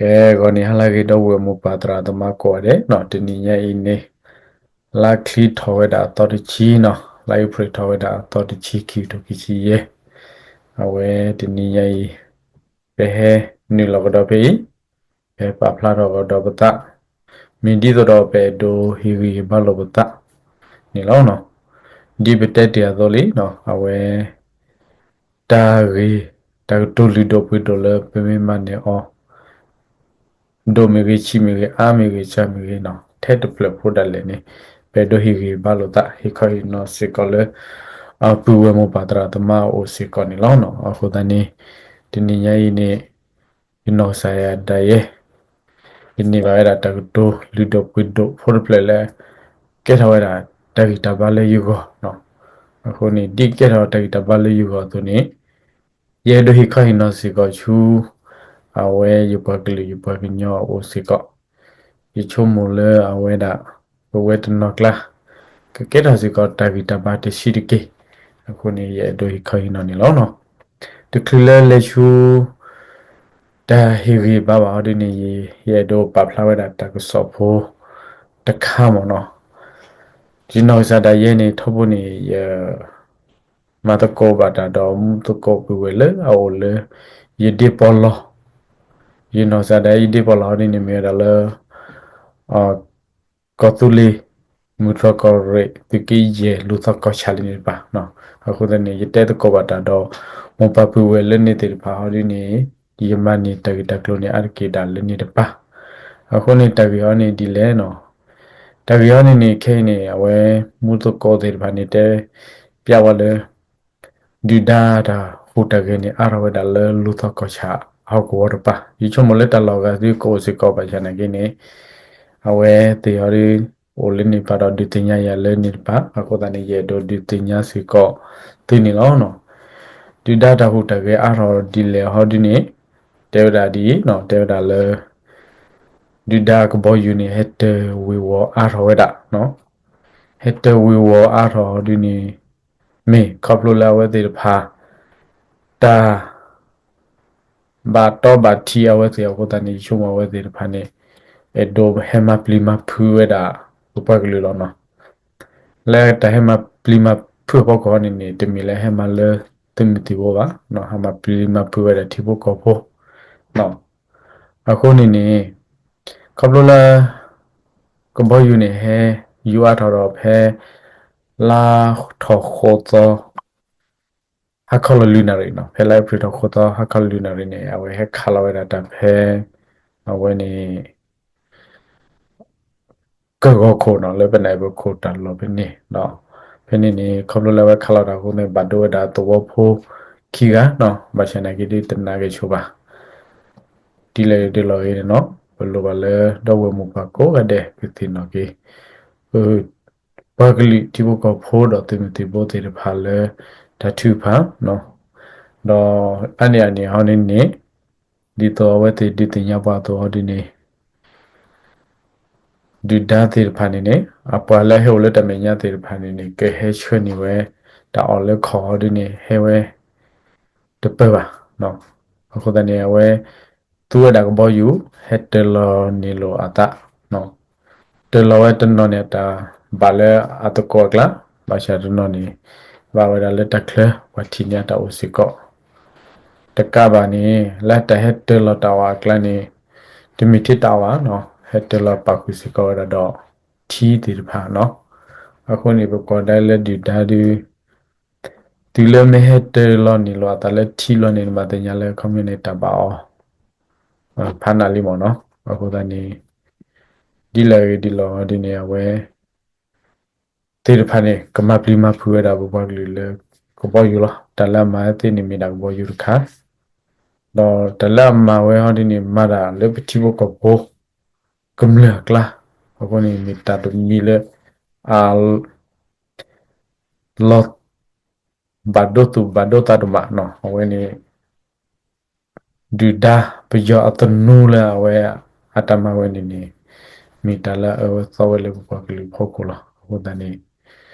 ကဲ ဂီၤနံၤဟါလၢအဂ့ၤ ဒီပုၢ်ဝဲၢ်မိၢ်ပၢ်သရၣ်သမါကိးဂၤဒဲးနီၤ, တနံၤညါအံၤန့ၣ် လါချံထီၣ်ဝဲဒၣ်အသီတဆံနီၤ, လါအ့ဖြ့ၣ်ထီၣ်ဝဲဒၣ်အသီတဆံ ခံကထိခံဆံယဲၢ်, အဝဲတနံၤညါအံၤ ပဟဲနုာ်လီၤကဒီးဖဲအံၤ, ပဟဲပာ်ဖျါထီၣ်ကဒီးပသး, မ့ၢ်ဒ်သိးဒီး ပအဲၣ်ဒိးဟ့ၣ်ဂံၢ်ဟ့ၣ်ဘါလိာ်ပသးန့ၣ်လီၤ. ဒ်ပတဲတ့ၢ်အသိးလံနီၤ, အဝဲ တၢ်ဂ့ၢ် တၢ်ကတိၤလုၢ်ဒိၣ်ပှ့ၤဒိၣ်လၢပမ့ၢ်မၤန့ၢ်အီၤ ဒိၣ်မ့ၢ်ဂ့ၤ ဆံးမ့ၢ်ဂ့ၤ အါမ့ၢ်ဂ့ၤ စှၤမ့ၢ်ဂ့ၤနီၤ, ထဲတဖျၢၣ်ဖိဒၣ်လဲာ်န့ၣ် ပအဲၣ်ဒိးဟ့ၣ်ဂံၢ်ဟ့ၣ်ဘါလိာ်သး ဟ့ၣ်ခီဟ့ၣ်နီၤစ့ၢ်ကီးလၢ အပုၢ်ဝဲၢ်မိၢ်ပၢ်သရၣ်သမါအအိၣ်စ့ၢ်ကီးန့ၣ်လီၤ. အဃိသတးန့ၣ် တနံၤညါအံၤန့ၣ် ယနီၢ်ကစၢ်ယွၤဒၣ်ယဲ ယန့ၢ်ဘၣ်ဝဲဒၣ်တၢ်ကတိၤလုၢ်ဒိၣ်ပှ့ၤဒိၣ်ဖိတဖျၢၣ်လၢ ကဲထီၣ်ဝဲဒၣ်တၢ်ဂံၢ်တၢ်ဘါလၢယဂီၢ်နီၤ. အဃိန့ၣ် ဒ်ကဲထီၣ်တၢ်ဂံၢ်တၢ်ဘါလၢယဂီၢ်အသိးန့ၣ် ယအဲၣ်ဒိးဟ့ၣ်ခီဟ့ၣ်နီၤစ့ၢ်ကီးဆူ အဝဲယပှၤကလုာ်ယပှၤကညီအအိၣ်စ့ၢ်ကီး, ယဆိကမိၣ်လၢအဝဲဒၣ် ပဝဲတနီၤကျါ ကကဲထီၣ်စ့ၢ်ကီးတၢ်ဂံၢ်တၢ်ဘါတဆံးတက့ၢ်. အဃိန့ၣ် ယအဲၣ်ဒိးဟ့ၣ်ခီဟ့ၣ်နီၤန့ၣ်လီၤ. တချုးလၢလဲၤဆူ တၢ်ဟ့ၣ်ဂံၢ်ဟ့ၣ်ဘါဘၣ်အီၤဒ်န့ၣ် ယအဲၣ်ဒိးပာ်ဖျါဝဲဒၣ်တၢ်ကစီၣ်ဖိတခါမ့ၢ်နီၤ. ယနီၢ်ကစၢ်ဒၣ်ယဲန့ၣ် ထီဘိန့ၣ် ယ မၤသကိးဘၣ်တၢ်ဒီးမူသကိးပုၢ်ဝဲၢ်လၢအအိၣ်လၢ ယဒ့ပီၣ်လီၢ်, ယနီၢ်ကစၢ်ဒၣ်ယဒ့ပီၣ်လီၢ်ဒ်န့ၣ် မ့ၢ်ဝဲဒၣ်လၢ ကီၢ်သူလ့ၤ မုၢ်တြီၢ်ကီၢ်ရ့ၣ် သုးက့ယဲၢ် လူၤသီကီၢ်ဆၣ်လံန့ၣ်တပၤ. အဃိသတးန့ၣ် ယတဲသကိးဘၣ်တၢ်ဒီး မိၢ်ပၢ်ပုၢ်ဝဲၢ်လၢန့ၣ်သ့ၣ်တဖၣ်ဟီဒ်န့ၣ် ယမၤန့ၢ်တၢ်ဂ့ၢ်တၢ်ကျိၤန့ၣ် အါတက့ၢ်ဒၣ်လၢန့ၣ်တပၤ. အဃိန့ၣ် တၢ်ဂ့ၢ်ဟီန့ၣ်ဒ်လဲၣ်နီၤ, တၢ်ဂ့ၢ်ဟီန့ၣ်န့ၣ် ခဲအံၤန့ၣ် အဝဲမူသကိးသ့ၣ်တဖၣ်န့ၣ် တဲပျးဝဲလၢ ဒုၣ်ဒါတၢ်ဟူးတၢ်ဂဲၤန့ၣ် အါထီၣ်ဝဲဒၣ်လၢလူၤသီကီၢ်ဆၣ်အဟီၣ်ကဝီၤတပၤ. ယဆိကမိၣ်လၢတၢ်လီၢ်အဂၤသုကအိၣ်စ့ၢ်ကီးဘၣ်ဆၣ်နာ်က့န့ၣ် အဝဲသ့ၣ်ဟီဒ် အိၣ်လၢန့ၣ်တပၤဒီးဒုးသ့ၣ်ညါယၤလၢန့ၣ်တပၤ. အဃိသတးန့ၣ် ယအဲၣ်ဒိးဒုးသ့ၣ်ညါစ့ၢ်ကီးသုန့ၣ်လီၤ. ဒုၣ်ဒါတၢ်ဟူးတၢ်ဂဲၤအါထီၣ်ဒ်လဲၣ်ဟီဒ်န့ၣ် တဲဝဲဒၣ်ဒ်အံၤနီၤ, တဲဝဲဒၣ်လၢ ဒုၣ်ဒါကဘီယူၤန့ၣ် ဟဲတၢၢ်ဝ့ၤဝီၤအါထီၣ်ဝဲဒၣ်, ဟဲတၢၢ်ဝ့ၤဝီၤအါထီၣ်ဒ်န့ၣ် မ့ၢ်ခီဖျိလၢအဝဲသ့ၣ်တဖၣ် တၢ် ဘၣ်တီဘၣ်ထံးအဝဲသ့ၣ်အဃိသတးန့ၣ် ယဆိကမိၣ်အဝဲသ့ၣ်တဖၣ်န့ၣ် အဲၣ်ဒိးဟဲမၤပျံၤမၤဖုးဝဲဒၣ် ပပှၤကလုာ်လီၤနီၤ. လၢတၢ်ဟဲမၤပျံၤမၤဖုးအဖီခိၣ်ဟီန့ၣ်န့ၣ် တမ့ၢ်လၢဟဲမၤလၢသုးမုၢ်သံၣ်ဘိဘၣ်, ဟဲမၤပျံၤမၤဖုးဝဲဒၣ်ထံဖိကီၢ်ဖိ အဃိန့ၣ်န့ၣ် ခီဖျိလၢ ကဘီယူၤန့ၣ် ဟဲယူၤအါထီၣ်ဒီးဖဲ လါထီၣ်ဃိးသီ ဟါခီလီၤလွံၢ်နၣ်ရံၣ်နီၤ, ဖဲလါအ့ဖြ့ၣ်ထီၣ်ဃိးသီ ဟါခီလီၤလွံၢ်နၣ်ရံၣ်န့ၣ် အဝဲဟဲခးလီၤဝဲဒၣ်တၢ်ဖဲ အဝဲန့ၣ် ကဂီၤခိၣ်နီၤ, လၢပနၢ်ပခိၣ်တၢ်လီၢ်ဖဲန့ၣ်ဒီး ဖဲန့ၣ်န့ၣ် ခီဖျိလၢအဝဲခးလီၤတၢ်အဃိန့ၣ် ဘၣ်ဒိဝဲဒၣ်သဝီဖိခံဂၤနီၤ, ဘၣ်ဆၣ်နာ်က့ဒ်တနာ်က့ၤဆိဘၣ်. ဒ်လဲၣ်ဒ်လဲၣ်ဂ့ၤန့ၣ်နီၤ, ပလိၣ်ဘၣ်လၢဒီပုၢ်ဝဲၢ်မိၢ်ပၢ်ကိးဂၤဒဲး ကသ့ၣ်နီၣ်က့ၤ ပပှၤကလုာ်ထံဖိကီၢ်ဖိဒီးသုးမုၢ်သံၣ်ဘိသ့ၣ်တဖၣ်လၢ တၢ်ထုကဖၣ် ဒီးအါန့ၢ်အန့ၣ်ဟီန့ၣ်န့ၣ် ဒ်သိးအဝဲသ့ၣ်ဒုးသ့ၣ်ညါပှၤအသိးဟီဒ်န့ၣ် ဒုၣ်ဒါသ့ၣ်တဖၣ်န့ၣ်န့ၣ် အပှၤလၢအဟဲအိၣ်လၢတၢ်မဲာ်ညါသ့ၣ်တဖၣ်န့ၣ်န့ၣ် ကဟဲဆှၢန့ၢ်ဝဲ တၢ်အီၣ်လၢခီၣ်ဟီဒ်န့ၣ် ဟဲဝဲတပၢၢ်ဘၣ်. အဃိသတးန့ၣ် အဝဲ သူဝဲဒၣ်ကဘီယူၤ ဟဲတၢၢ်လီၤန့ၢ်လိာ်အသး တၢၢ်လီၤဝဲတနီၤန့ၣ် တၢ်ဘၣ်လၢအသကိးအကျါ, ဘၣ်ဆၣ်တနီၤန့ၣ် ဘၣ်ဝဲဒၣ်လၢတၢ်ချၢ ပှၤထံၣ်န့ၢ်အတၢ်အိၣ်စ့ၢ်ကီး တကးဘၣ်န့ၣ် လၢတၢ်ဟဲတၢၢ်လီၤတၢ်အီၣ်အကျါန့ၣ် တမ့ၢ်ထဲတၢ်အီၣ်ဘၣ်, ဟဲတၢၢ်လီၤပာ်ဃုာ်စ့ၢ်ကီးဝဲဒၣ်ဒီးထံသ့ၣ်တဖၣ်နီၤ. အဃိန့ၣ် ပကွၢ်ဒၣ်လၢဒုၣ်ဒါဒုး တုၤလၢမ့ၢ်ဟဲတၢၢ်လီၤန့ၢ်လိာ်အသးလၢထံလီၤန့ၣ် နဘၣ်သ့ၣ်ညါလၢခီပညီန့ၣ် တၢ်ဘၣ်အီၤ ဖးနးလံမ့ၢ်နီၤ. အဃိသတးန့ၣ် ဒ်လဲၣ်ဂ့ၤဒ်လဲၣ်ဂ့ၤဒ်န့ၣ် အဝဲ သ့ၣ်တဖၣ်န့ၣ် ကမၤပျံၤမၤဖုးဝဲဒၣ်ပပှၤကလုာ်လၢ ကဘီယူၤလီၤ. တၢ်လၢအမၤဝဲသ့န့ၣ်မ့ၢ်ဒၣ်ကဘီယူၤတခါ, ဒီးတၢ်လၢအမၤဝဲဟီဒ်န့ၣ် မၤတၢ်လၢပထံဖိကီၢ်ဖိ ကမျၢၢ်အကျါ, အဃိန့ၣ်မ့ၢ်တၢ်တမံၤလၢ အ လီၤ ဘၣ်ဒိသူၣ်ဘၣ်ဒိသးဒိၣ်မးနီၤ. အဝဲန့ၣ် ဒုၣ်ဒါပယီၤအသနူလၢအဝဲအတၢ်မၤဝဲန့ၣ်န့ၣ် မ့ၢ်တၢ်လၢအအၢဝဲသီဝဲလၢပပှၤကလုာ်ဖီခိၣ်လီၤ. အဃိသတးန့ၣ်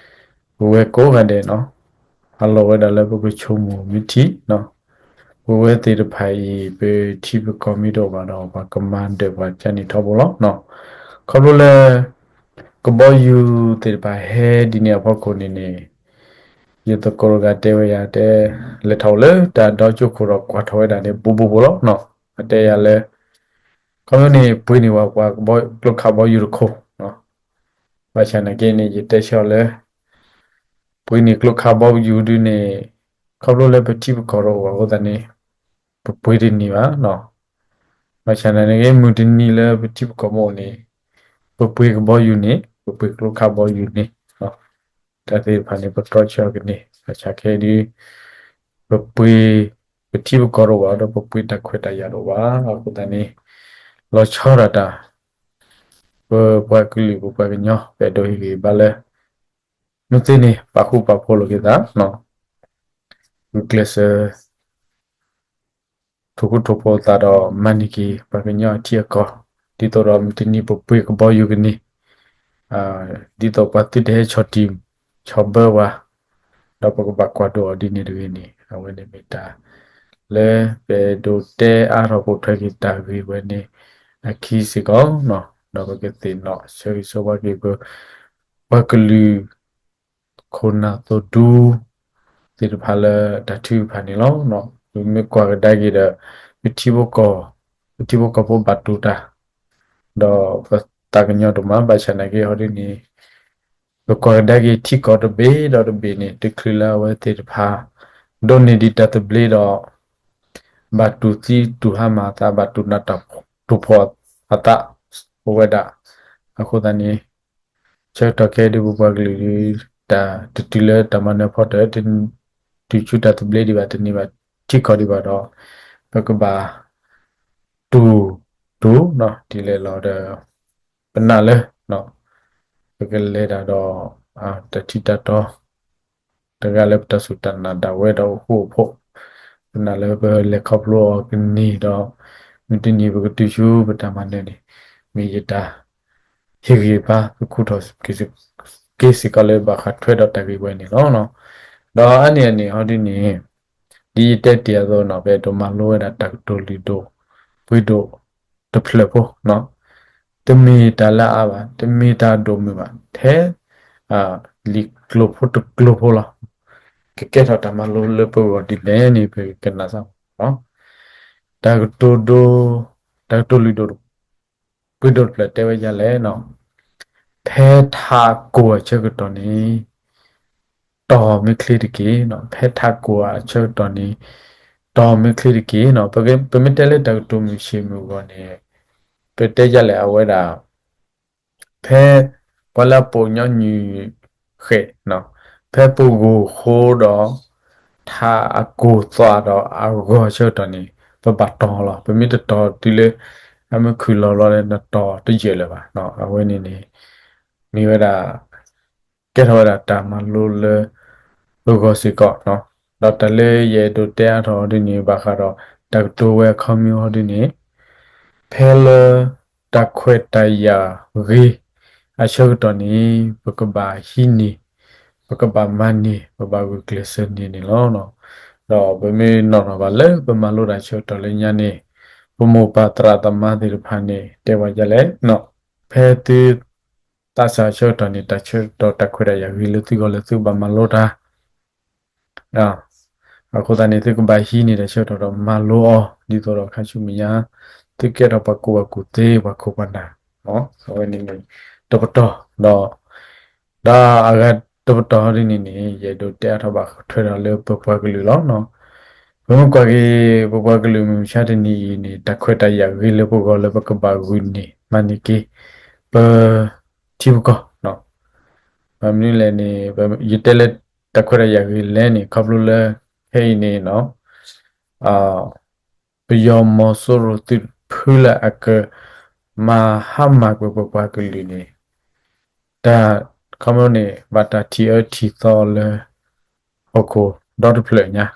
ပဝဲကိးဂၤဒဲးနီၤ အလီၢ်ဝဲဒၣ်လၢပကဆိကမိၣ်မ့ၢ်ထံနီၤ, ပဝဲသ့ၣ်တဖၣ်အံၤ ပထံပကီၢ်မ့ၢ်တအိၣ်ဘၣ်ဒီး ပှၤကမၤဒၢးပှၤကန့ၣ်ထီဘိလီၤ. ခီဖျိလၢ ကဘီယူၤသ့ၣ်တဖၣ်ဟဲဒ်န့ၣ်အဖီခိၣ်န့ၣ်န့ၣ် ယသကိးတဂၤတဲဝဲယၤတဲ လဲၤထီၣ်အိၣ်လၢတၢ်ဒီကၠိခိၣ်ဒီးကွၢ်ထီၣ်ဝဲဒၣ်န့ၣ် ဘူးဘူးဘူးလီၤ. အတဲယၤလၢ ခီဖျိန့ၣ် ပှ့ၤန့ၢ်ဝဲပှၤကျိခးဘီယူၤတခိၣ် ဘၣ်ဆၣ်နာ်က့န့ၣ် ယတဲဆၢအီၤလၢ ပှ့ၤန့ၢ်ကျိခးဘီယူၤဒုန့ၣ် ခီဖျိလၢပထံပကီၢ်တအိၣ်ဘၣ်အဃိသတးန့ၣ် ပပှ့ၤတန့ၢ်ဘၣ်. ဘၣ်ဆၣ်နာ်က့ မုၢ်တနံၤလၢပထံပကီၢ်မ့ၢ်အိၣ်န့ၣ် ပပှ့ၤကဘီယူၤန့ၣ် ပပှ့ၤကျိခးဘီယူၤန့ၣ် တၢ်သ့ၣ်တဖၣ်န့ၣ် ပတြီဆၢကန့ၢ် ဘၣ်ဆၣ်ခဲအံၤဒု ပပှ့ၤ ပထံပကီၢ်တအိၣ်ဘၣ်ဒီး ပပှ့ၤတၢ်ခွဲးတၢ်ယာ်တအိၣ်ဘၣ်အဃိသတးန့ၣ် လီၤဆီဒၣ်တၢ် ပပှၤကလုာ်ပပှၤကညီ ပအဲၣ်ဒိးဟ့ၣ်ဂံၢ်ဘါလၢ မုၢ်သ့ၣ်န့ၣ် ပာ်ဃူပာ်ဖိးလိာ်က့ၤသး ဂုာ်ကျဲးစၢး ထိၣ်ဃူထိၣ်ဖိးသးဒီးမၤန့ၢ်က့ၤ ပှၤကညီအထံအကီၢ် ဒ်သိးဒီးမုၢ်တနံၤပပှ့ၤကဘီယူၤကန့ၢ် ဒ်သိးပှၤသုတဟဲဆီၣ်တံၢ်ဆီၣ်ဘၢပှၤ ဒီးပကဘၣ်ကွၢ်ဒိၣ်အီၤဒ်န့ၣ်တဂ့ၤန့ၣ် အဝဲန့ၣ်မ့ၢ်တၢ် လၢပအဲၣ်ဒိးတဲအါထီၣ်ပိာ်ထွဲက့ၤတၢ်ဂ့ၢ်ဝဲန့ၣ် အခံစ့ၢ်ကီး ဒီးပကသ့ၣ်နီၣ်ဆၢဂ့ၤဆၢဝါက့ၤပ ပှၤကလုာ် ခိၣ်နၢ်သိၣ်ဒူ သ့ၣ်တဖၣ်လၢတၢ်ထုကဖၣ်န့ၣ်လီၤ. ပမ့ၢ်ကွၢ်ကဒါက့ၤဒီး ပထံဖိကီၢ် ပထံဖိကီၢ်ဖိဘၣ်တူၢ်တၢ် ဒီးပသးကညီၤဒိၣ်မး ဘၣ်ဆၣ်နာ်က့ဟီဒ်န့ၣ် ပကွၢ်ကဒါက့ၤထံကီၢ်တဘ့ၣ်ဒီးတဘ့ၣ်န့ၣ် တချုးလၢအဝဲသ့ၣ်တဖၣ် ဒိးန့ၢ်ဒံးတၢ်သဘျ့ဒီး ဘၣ်တူၢ်သံတူၢ်ဟါမၢ်အသး ဘၣ်တူၢ်နးတၢ်တူၢ်ဖှီၣ်အသး အိၣ်ဝဲဒၣ် အဃိသတးန့ၣ် ဆၢကတီၢ်ခဲအံၤဒုး ပပှၤကလုာ်ဒုး တၢ်တတုၤလၢတၢ်မၤနၢၤဖီတၢၣ် တတုၤဆူတၢ်သဘျ့ဒံးဘၣ် တန့ၢ်ဘၣ်ထံကီၢ်ဒံးဘၣ်ဒီး ပကဘၣ်တူၢ်တူၢ် ဒ်လဲၣ်လီၤဒီး ပနာ်လၢ ပကလဲၤတၢ်ဒီး တၢ်ထံတၢ်တီ တဂၤလၢပတၢ်စူၢ်တၢ်နာ်ဒၣ်ဝဲဒီးအိၣ်ဃူအိၣ်ဖိး, ပနာ်လၢပလဲၤခီဖျိအီၤကန့ၢ်ဒီး မုၢ်တနံၤပကတုၤဆူပတၢ်မၤနၢၤန့ၣ် မ့ၢ်ယတၢ်ဟ့ၣ်ဂံၢ်ဘါ ပခူၣ်ထီၣ်က့ၤစ့ၢ်ကီးလၢဘၣ်ဃးထွဲဒီးတၢ်ဂ့ၢ်ဝဲန့ၣ်လီၤ. ဒီးအါန့ၢ်အန့ၣ်ဟီဒ်န့ၣ် ဒ်ယတဲတ့ၢ်အသိးန့ၣ် ပအဲၣ်ဒိးမၤလိဝဲဒၣ်တၢ်ကတိၤလုၢ်ဒိၣ်ပှ့ၤဒိၣ်တဖျၢၣ်ဖိ တမ့ၢ်တၢ်လၢအါဘၣ်, တမ့ၢ်တၢ်ဒိၣ်မုၢ်ဘၣ်, ထဲ လံာ်ကျိၤဖိတကျိၤဖိလီၤ. ကကဲထီၣ်တၢ်မၤလိလၢပဂီၢ်ဒ်လဲၣ်န့ၣ် ပကနၣ်စၢ်လီၤ. တၢ်ကတိၤဒိ တၢ်ကတိၤလုၢ်ဒိၣ် ပှ့ၤဒိၣ်တဖျၢၣ်တဲဝဲဒ်လဲၣ်န့ၣ်, ဖဲထးကိၤအဆၢကတီၢ်န့ၣ် တီၢ်မ့ၢ်ချ့တက့ၢ်. ဖဲထးကိၤအဆၢကတီၢ်န့ၣ် တီၢ်မ့ၢ်ချ့တက့ၢ်. ပမ့ၢ်တဲလၢတၢ်ကတိၤမုၢ်ဆ့ၣ်မုၢ်ဂီၤန့ၣ် ပတဲဒ်လဲၣ်အဝဲဒၣ် ဖဲ ပှၤလၢအပိာ်ညီနုၢ်ဃဲၣ်, ဖဲပဂိၢ်ဃိဒီး ထးအကိၤသွးဒီးအဂီၤဆၢကတီၢ်န့ၣ် ပဘၣ်တီၢ်လီၤ. ပမ့ၢ်တတီၢ်တုၤလၢ အမ့ၢ်ခုၣ်လီၤဘျီလၢ နတီၢ်တယၢၢ်လၢၤဘၣ်. အဝဲန့ၣ်န့ၣ် မ့ၢ်ဝဲဒၣ် ကဲထီၣ်ဝဲဒၣ်တၢ်မၤလိလၢ ပဂီၢ်စ့ၢ်ကီး, ဒီးတၢ်လၢယအဲၣ်ဒိးတဲအါထီၣ်ဒ်န့ၣ် ဘၣ်ဃးဒီး တၢ်ကတိၤဝဲအခီပညီဒ်န့ၣ် ဖဲလၢ တၢ်ခွဲးတၢ်ယာ်ဂ့ၤ အဆၢကတီၢ်န့ၣ် ပကဘၣ်ဟံးန့ၢ်, ပကဘၣ်မၤန့ၢ်, ပဘၣ်ဂုာ်ကျဲးစၢးန့ၢ်န့ၣ်လီၤ. ဒီးပမ့ၢ်နီၣ်ထီၣ်ဘၣ်လၢပမၤလိတၢ်ဆၢကတီၢ်လၢညါန့ၣ် ပမိၢ်ပၢ်သရၣ်သမါသ့ၣ်တဖၣ်န့ၣ် တဲဝဲဒ်လဲၣ်, ဖဲသု သးစၢ်ဆၢကတီၢ်န့ၣ် တၢ်ဆၢကတီၢ်တၢ်ခွဲးတၢ်ယာ်ဂ့ၤလၢသုဂီၢ်လၢသုကဘၣ်မၤလိတၢ် အဃိသတးန့ၣ် သုကဘၣ်ဟံးန့ၢ်တၢ်ဆၢကတီၢ်ဒီးမၤလိအီၤ ဒ်သိးဒီးခါဆူမဲာ်ညါ သုကဲထီၣ်ပှၤကူၣ်ဘၣ်ကူၣ်သ့ ပှၤခိၣ်ပှၤနၢ်, အဝဲန့ၣ် တပတီၢ်ဒီး ဒီးအဂၤတပတီၢ်ဒ်န့ၣ်န့ၣ် ယအဲၣ်ဒိးတဲအါထီၣ်ဘၣ်ထွဲဒီးလၢပပှၤကလုာ်လီၤ. ပမ့ၢ်ကွၢ်က့ၤ ပပှၤကလုာ်မုၢ်မဆါတနံၤအံၤန့ၣ် တၢ်ခွဲးတၢ်ယာ်ဂ့ၤလၢပဂီၢ်လၢပကဘၣ်ဂုာ်န့ၢ် မၤန့ၢ်က့ၤ ပ ထံပကီၢ် မနုၤလဲၣ်န့ၣ် ယတဲလၢတၢ်ခွဲးတၢ်ယာ်ဂ့ၤလဲၣ်န့ၣ် ခီဖျိလၢ ခဲအံၤန့ၣ် ပယီၤမီၤစိရိၤသုးတဖုလၢအကမၤဟါမၢ်ကွံာ်ပပှၤကလုာ်န့ၣ် တၢ်ခီဖျိန့ၣ် ဘၣ်တၢ်ထံၣ်အၢထံၣ်သီလၢ ဟီၣ်ခိၣ်ဒီတဖျၢၣ်ညါ,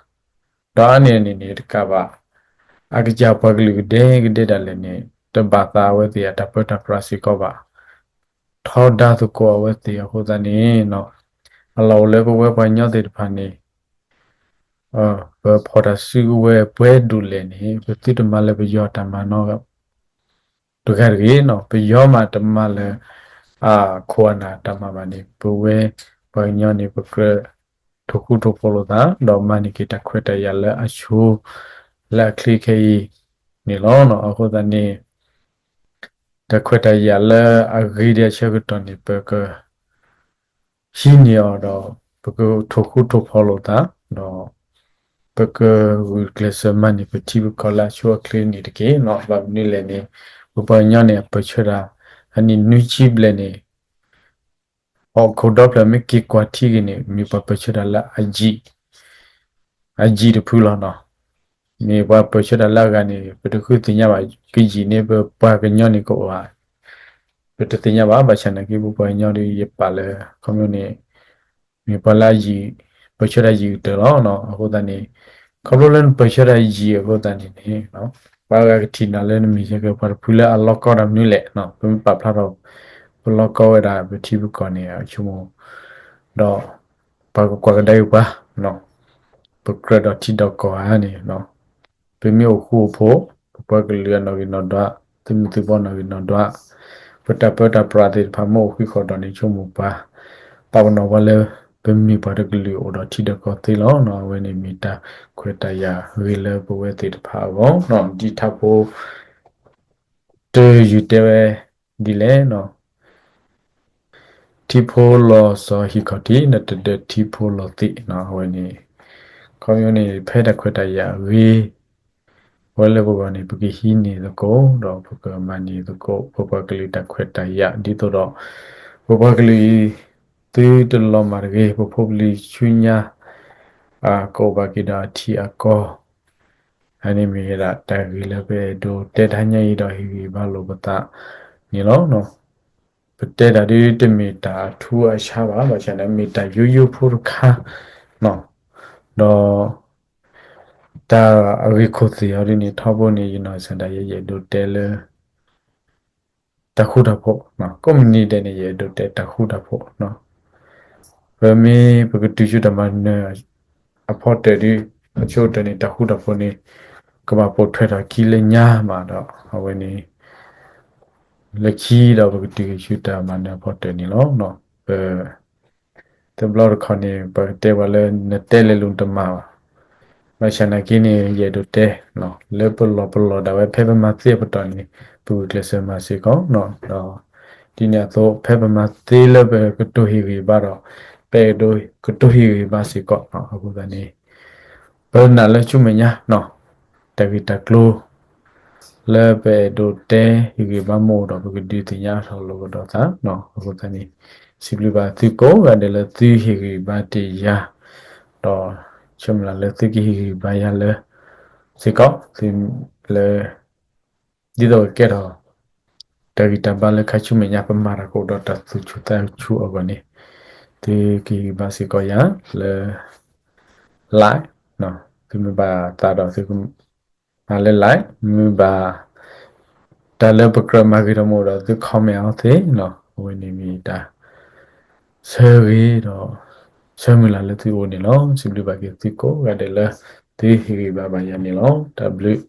ဒီးအါန့ၢ်အန့ၣ်န့ၣ် တကးဘၣ် အကစၢ်ပှၤကလုာ်ကဒဲကဒဲဒၣ်လဲာ်န့ၣ် တဘၣ်သးအဝဲသ့ၣ်အတၢ်ပၢတၢ်ပြးစ့ၢ်ကီးဘၣ်. ထီဒါသကိးအဝဲသ့ၣ်အဃိသတးန့ၣ် အလီၢ်အိၣ်လၢပဝဲပှၤကညီသ့ၣ်တဖၣ်န့ၣ် ပဖီၣ်တၢ်စုကဝဲၤပှဲၤဒိၣ်လဲၣ်န့ၣ် ပသုတမၤလၢပယီၤတၢ်မၤနီတဂၤတဂ့ၤနီၤ, ပယီၤမးတမၤလၢ အခိၣ်အနၢ်တၢ်မၤဘၣ်န့ၣ် ပဝဲပှၤကညီန့ၣ် ပကြၢးထိၣ်ဃူထိၣ်ဖိးလိာ်သး ဒီးမၤန့ၢ်က့ၤတၢ်ခွဲးတၢ်ယာ်လၢအဆိ လၢအချ့ခဲအံၤန့ၣ်လီၤ. အဃိသတးန့ၣ် တၢ်ခွဲးတၢ်ယာ်လၢအဂ့ၤဒံးအဆၢကတီၢ်န့ၣ် ပက ဟံးန့ၢ်အီၤဒီး ပကထိၣ်ဃူထိၣ်ဖိးလိာ်သး ဒီး ပကဂုာ်ကျဲးစၢးမၤန့ၢ်ပထံပကီၢ်လၢအဆိအချ့န့ၣ်တက့ၢ်နီၤ. ဘၣ်မနုၤလဲၣ်န့ၣ် ပပှၤကညီန့ၣ် အပၢၢ်ဆၢတၢ် အနံၣ်နွံဆံဘျဲၣ်န့ၣ် ဟီၣ်ခိၣ်ဒီဖျၢၣ်မ့ၢ်က့ၤကွၢ်ထံဂ့ၤန့ၣ် မ့ၢ်ပှၤပၢၢ်ဆၢတၢ်လၢအယံာ် အယံာ်တဖုလီၤနီၤ. မ့ၢ်ပှၤပၢၢ်ဆၢတၢ်လၢအဂၤန့ၣ် ပတဃုသ့ၣ်ညါဘၣ်, ကယံာ်န့ၣ် ပပှၤကညီန့ၣ်ကအိၣ်ဧါ, ပတသ့ၣ်ညါဘၣ်. ဘၣ်ဆၣ်နာ်က့ ပပှၤကညီဒီးယပာ်လၢ ခီဖျိန့ၣ် မ့ၢ်ပှၤလၢအယံာ် ပၢၢ်ဆၢတၢ်ယံာ်ကတၢၢ်လီၤ. အဃိသတးန့ၣ် ခီဖျိလၢနပၢၢ်ဆၢတၢ်ယံာ်အဃိသတးန့ၣ်န့ၣ် ပှၤဂၤကထံၣ်နၤလၢနမ့ၢ်ယဲကပှၤတဖုလၢအလီၤကီတၢ်မနုၤလဲၣ်, ပမ့ၢ်ပာ်ဖျါထီၣ် ပလီၤကီဝဲဒၣ်ပထံပကီၢ်န့ၣ် အဆိကမိၣ် ဒီး ပှၤကကွၢ်ကဒါက့ၤပှၤ ပကြၢးဒီးထံဒီးကီၢ်ဧါန့ၣ် ပမ့ၢ်အိၣ်ဃူအိၣ်ဖိး ပပှၤကလုာ်အနီၣ်ဂံၢ်နီၣ်ဒွး သုးမုၢ်သုးဘီနီၣ်ဂံၢ်နီၣ်ဒွး ပတၢ်ပၢတၢ်ပြးသ့ၣ်တဖၣ်မ့ၢ်အိၣ်ဃံးဃီၤဒီးန့ၣ် ဆိကမိၣ်ပှၤ ပာ်ပနီၣ်ပှၤလၢ ပမ့ၢ်ပှၤတကလုာ်အိၣ်ဒီးထံဒီးကီၢ်သ့လီၤ. အဝဲန့ၣ်မ့ၢ်တၢ်ခွဲးတၢ်ယာ်ဂ့ၤလၢပဝဲသ့ၣ်တဖၣ်အဂီၢ် ဒ်ထါဖိ တယုၢ်တဲဝဲဒ်လဲၣ် ထံဖိလီၤစီၤဟံၣ်ခီၣ်ထံး ဒီးတဒၢးထံဖိလီၤသ့ၣ်နီၤ. အဝဲန့ၣ် ခီဖျိန့ၣ် ဖဲတၢ်ခွဲးတၢ်ယာ်အဂ့ၤ ဝဲလၢပဂီၢ်န့ၣ် ပကဟံးန့ၢ်သကိး ဒီးပကမၤန့ၢ်သကိး ပပှၤကလုာ်တၢ်ခွဲးတၢ်ယာ် ဒ်သိးဒီး ပပှၤကလုာ်အံၤ သုတလီၤမၢ်တဂ့ၤ ပဖိပလံၤဆူညါ ကအိၣ်ဘၣ်က့ၤဒီးအထံအကီၢ် အန့ၣ်မ့ၢ်ဝဲဒၣ်တၢ်ဂ့ၢ်လၢပအဲၣ်ဒိးတဲတဟါညါအံၤဒီးဟ့ၣ်ဂံၢ်ဘါလိာ်ပသးန့ၣ်လီၤ. ပတဲတၢ်ဒ်တမ့ၢ်တၢ်အထူအဆါဘၣ်, ဘၣ်ဆၣ်န့ၣ် မ့ၢ်တၢ်ယိယိဖိတခါ, ဒီး တၢ်အဂ့ၢ်ခိၣ်သ့ၣ်အီၤဒ်န့ၣ် ထီဘိန့ၣ် ယနီၢ်ကစၢ်ဒၣ်ယဲ ယအဲၣ်ဒိးတဲလၢ တၢ်ဃူတၢ်ဖိး, ကိးမုၢ်နံၤဒဲးန့ၣ် ယအဲၣ်ဒိးတဲတၢ်ဃူတၢ်ဖိး, ပမ့ၢ်ပကတုၤဆူတၢ်မၤနၢၤအဖီတၢၣ်ဒီး အဆိကတၢၢ်န့ၣ် တၢ်ဃူတၢ်ဖိးန့ၣ် ကဘၣ်ပိာ်ထွဲထီၣ်ခံလၢညါမးဒီး အဝဲန့ၣ် လၢခံဒီးပကတုၤဆူတၢ်မၤနၢၤအဖီတၢၣ်န့ၣ်လီၤ. ပ တဘျီတခီၣ်န့ၣ် ပှၤကတဲပှၤလၢနတဲလဲၤလိၤနတမၤဘၣ်. ဘၣ်ဆၣ်နာ်က့န့ၣ် ယအဲၣ်ဒိးတဲ လၢပလီၢ်ပလီၢ်ဒၣ်ဝဲဖဲပမၤသ့အပတီၢ်န့ၣ် ပဂုာ်ကျဲးစၢးမၤစ့ၢ်ကီး, ဒီး ဒ်န့ၣ်အသိး ဖဲပမၤသ့လၢပကတိၤဟ့ၣ်ဂံၢ်ဘါဒီး ပအဲၣ်ဒိးကတိၤဟ့ၣ်ဂံၢ်ဘါစ့ၢ်ကီး, အဃိသတးန့ၣ် ပနာ်လၢဆူမဲာ်ညါ တၢ်ဂ့ၢ်တၢ်ကျိၤ လၢပအဲၣ်ဒိးတဲဟ့ၣ်ဂံၢ်ဘါမ့ၢ်အိၣ်ဒီး ပကဒုးသ့ၣ်ညါထီၣ်လိာ်ကဒီးသး, အဃိသတးန့ၣ် စံးဘျုးဘၣ်သုကိးဂၤဒဲးလၢသုဟ့ၣ်ဂံၢ်ဘါတ့ၢ်ယၤ, ဒီးဆၢမုၢ်လၢ်လၢသုကဟ့ၣ်ဂံၢ်ဘါယၤလၢ စ့ၢ်ကီး သုလၢ ဒ်သိးကကဲထီၣ် တၢ်ဂံၢ်တၢ်ဘါလၢခါဆူမဲာ်ညါ ပမၤတၢ်ကအိၣ်ဒီးတၢ်သူၣ်ဆူၣ်သးဆူၣ်အဂီၢ်န့ၣ် သုကဟ့ၣ်ဂံၢ်ဘါစ့ၢ်ကီးယၤလၢ line, သုမ့ၢ်ဘၣ်သးဒီးသုကမၤလၢ line, မ့ၢ်ဘၣ် တၢ်လၢပကြၢးမၤဂ့ၤထီၣ်မ့ၢ်အိၣ်ဒီးသု comment အီၤသ့နီၤ, အဝဲန့ၣ်မ့ၢ်တၢ် ဆၢဂ့ၤဒီး ဆၢမုၢ်လၢ်လၢသုအိၣ်န့ၣ်လီၤ. စံးဘျုးဘၣ်က့ၤသုကိးဂၤဒဲးလၢ သုဟ့ၣ်ဂံၢ်ဘါဘၣ်ယၤန့ၣ်လီၤ. တၢ်ဘျုး